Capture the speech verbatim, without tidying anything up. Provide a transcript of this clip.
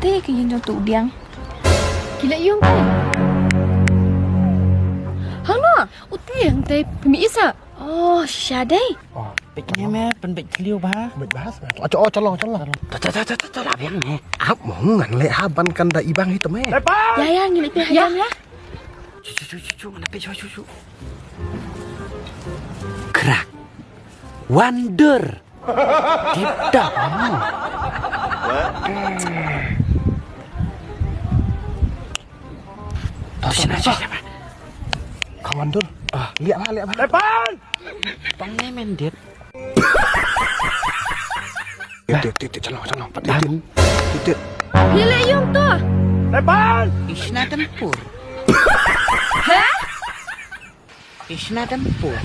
Te ka ïing jong tu diang. Ki la ïong te. Hangno? U tiang te pynmih isa. Oh, shisha dei. Oh, peit ne me, pynbeit thliew bha. Pynbeit bha sa. Oh, oh, chalong, chalong. Cha, cha, cha, cha, cha, la biang ne. Ap mo ngan leh ha ban kan da ibang hi te me. Ya, ya, ngi leh phi ha jam ya. Chu, chu, chu, chu, chu, ngan leh phi, chu, chu, chu. Krak. Wonder. Tip top. Tos na cha. Ka wonder. Ah, liak ba, liak ba. Lepan. Tang ne men dit. Dit, dit, dit, dit, chalong, chalong. Dit, dit. Dit, dit. Hi le yung to. Lepan. Ishna tempur. Ha? Ishna tempur.